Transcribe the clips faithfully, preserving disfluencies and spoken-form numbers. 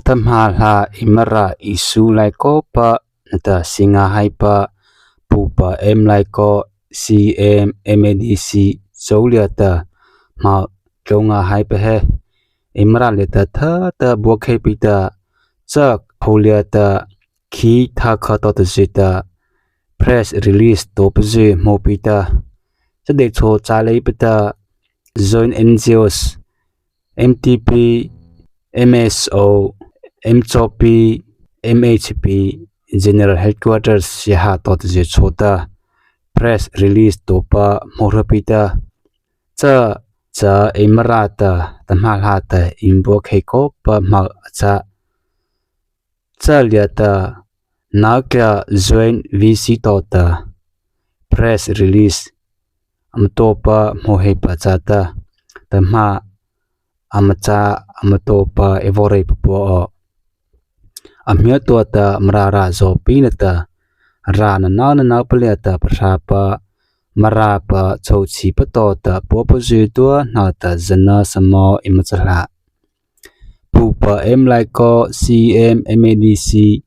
Tahmâ la eima râh Zisu lai kawpa nata sie ngâ haipa, pupa M. Lai Kaw, C M, M A D C, chô liata hmo tlô ngâ haipa he, eima râh liata thata buakhei pi ta, cha pho liata khi thokha tawhta zy ta press release tao pazy hmô pi ta, cha dei chô châ leipa ta, Joint N G Os, M T P, M S O, M C P, M H P, General Headquarters siaha tawhta zy chô ta press release tao pa hmô hra pi ta, cha, cha eima râh ta tahmâ la ta eima buakhei kawpa hmo a châ. Cha liata Naga Joint V C tawhta press release ama tao pa hmô hei pa châ ta, tahmâ ama châ, ama tao pa ei vaw reih papua aw. A hmia tawhta Mara râh zawpi nata râh nanao nanao pa liata pahrâpa, Mara pa chhôhchhi pa tawhta pua pazy tua nata zana sama eima cha la. Pupa M. Lai Kaw, C M, M A D C,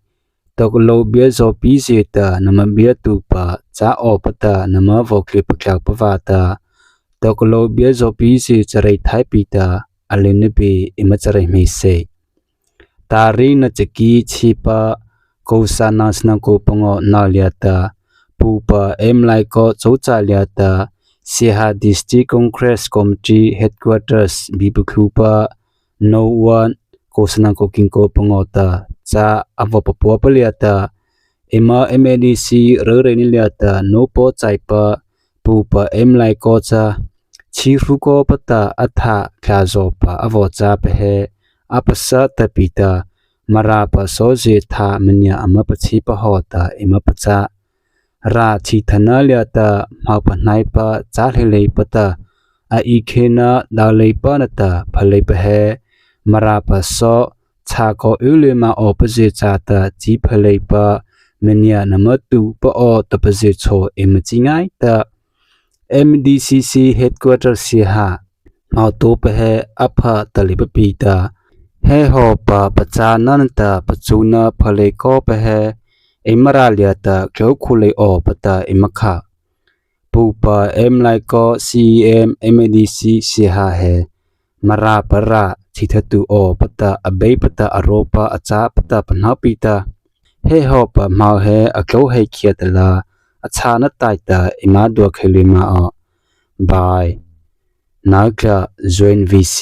tawklô bie zawpi zy ta nama bie tupa châ awpa ta nama vaw kli pakiak pa vâta, tawklô bie zawpi zy chareih thai pi ta, a lyna bie eima chareih hmeiseih. Tarik na chaki chipa, Kosana Synagog pangaw na liata, pupa M. Lai Kaw chô cha liata, siaha District Congress Committee Headquarters bie pakhu pa, No One, Kosana Synagog kingko pangaw ta, cha a vaw papua pa liata, eima M A D C rorei ni liata no paw chai pa, pupa M. Lai Kaw cha, chi hru kawpa ta a tha khazawpa a vaw châ pa he, a pasa ta pi ta, Mara pa saw zy tha mania ama pachhi pa haw ta eima pachâ. Râh thi thana liata hmo pahnai pa châ hlei leipa ta, a ikhei na dao leipa nata pha leipa he, Mara pa saw, chhâ kaw y lei ma awpa zy châta chi pha leipa, mania nama tu pa aw ta pazy chô eima chi ngaita. M D C C Headquarters siaha hmo tao pa he a pha ta leipa pi ta, he hawpa pachâna nata pachuna pha lei kawpa he, eima râh liata tlô khu lei awpa ta eima kha. Pupa M. Lai Kaw, C M, M A D C siaha he, Mara pa râh thi thatu awpa ta, a bei pa ta, a ro pa, a châ pa ta pahno pi ta, he hawpa hmo he a tlô hei khia ta la, a chhâna tai ta eima dua khei lei ma aw. By Naga Joint V C.